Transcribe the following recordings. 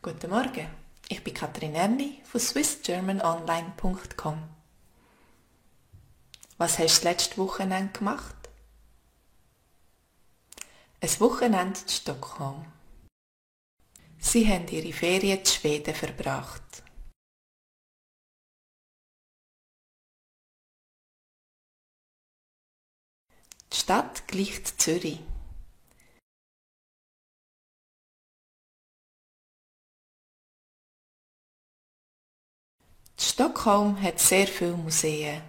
Guten Morgen, ich bin Katrin Erni von swissgermanonline.com. Was hast du das letzte Wochenende gemacht? Ein Wochenende in Stockholm. Sie haben ihre Ferien in Schweden verbracht. Die Stadt gleicht Zürich. Stockholm hat sehr viele Museen.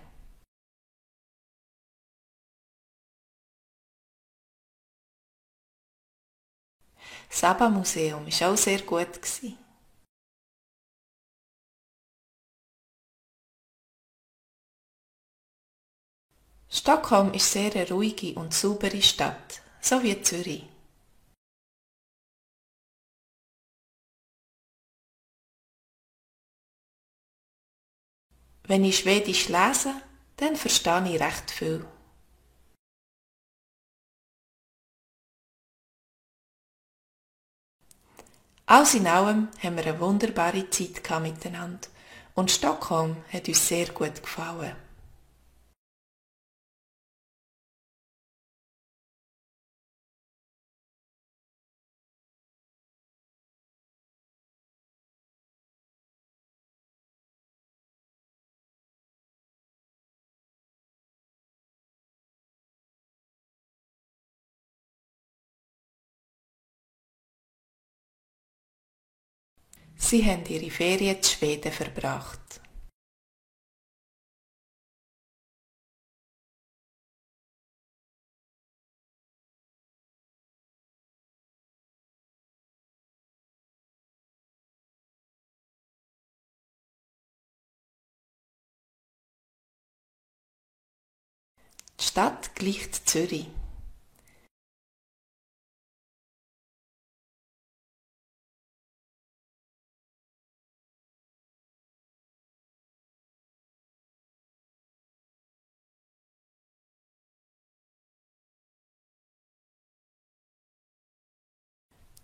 Das ABBA-Museum war auch sehr gut. Stockholm ist sehr eine ruhige und saubere Stadt, so wie Zürich. Wenn ich Schwedisch lese, dann verstehe ich recht viel. Alles in allem haben wir eine wunderbare Zeit miteinander und Stockholm hat uns sehr gut gefallen. Sie haben ihre Ferien in Schweden verbracht. Die Stadt gleicht Zürich.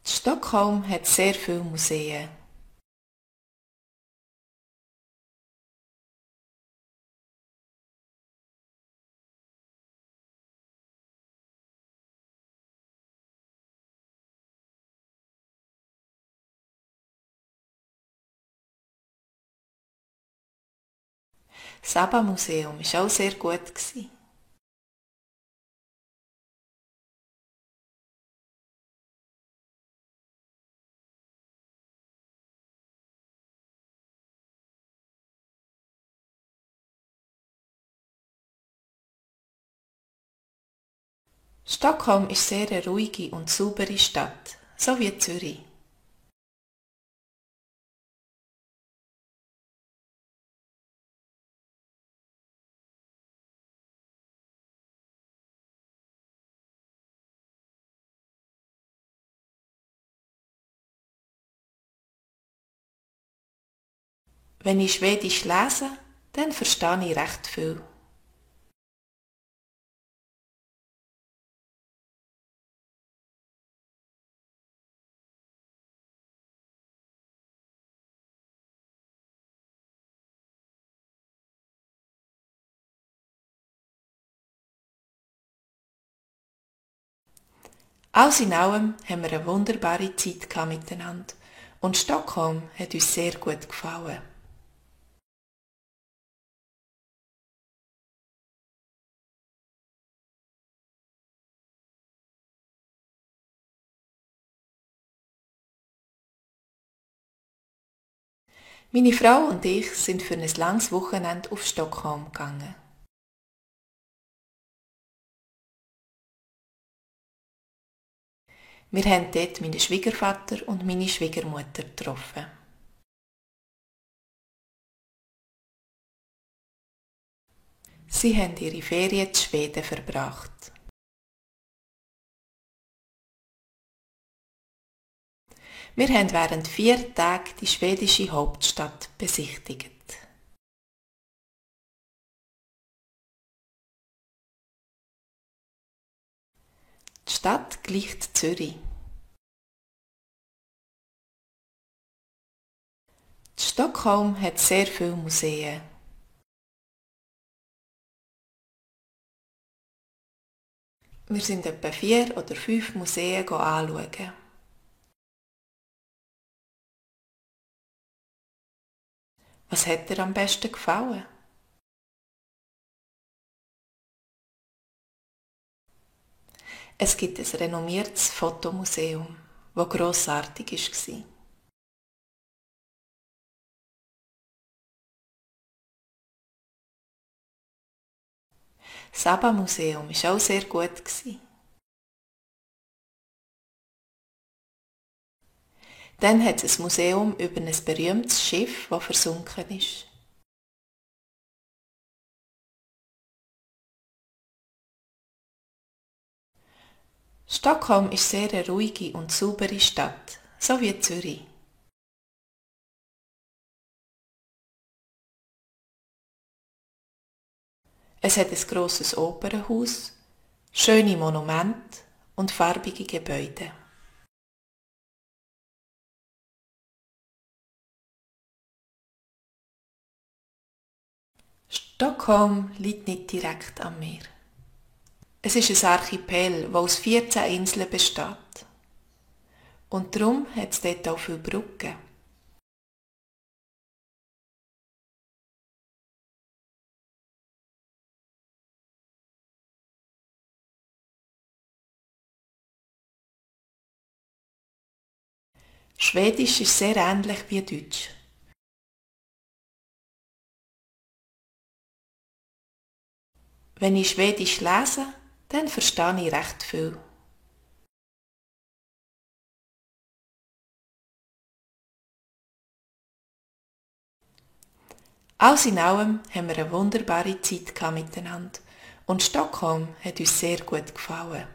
Stockholm hat sehr viele Museen. Das ABBA-Museum war auch sehr gut. Stockholm ist sehr eine ruhige und saubere Stadt, so wie Zürich. Wenn ich Schwedisch lese, dann verstehe ich recht viel. Alles in allem haben wir eine wunderbare Zeit miteinander und Stockholm hat uns sehr gut gefallen. Meine Frau und ich sind für ein langes Wochenende auf Stockholm gegangen. Wir haben dort meinen Schwiegervater und meine Schwiegermutter getroffen. Sie haben ihre Ferien in Schweden verbracht. Wir haben während 4 Tagen die schwedische Hauptstadt besichtigt. Die Stadt gleicht Zürich. Stockholm hat sehr viele Museen. Wir sind etwa 4 oder 5 Museen anschauen. Was hat dir am besten gefallen? Es gibt ein renommiertes Fotomuseum, das grossartig war. Das ABBA-Museum war auch sehr gut. Dann hat es ein Museum über ein berühmtes Schiff, das versunken ist. Stockholm ist sehr eine ruhige und saubere Stadt, so wie Zürich. Es hat ein grosses Opernhaus, schöne Monumente und farbige Gebäude. Stockholm liegt nicht direkt am Meer. Es ist ein Archipel, das aus 14 Inseln besteht. Und darum hat es dort auch viele Brücken. Schwedisch ist sehr ähnlich wie Deutsch. Wenn ich Schwedisch lese, dann verstehe ich recht viel. Alles in allem haben wir eine wunderbare Zeit miteinander und Stockholm hat uns sehr gut gefallen.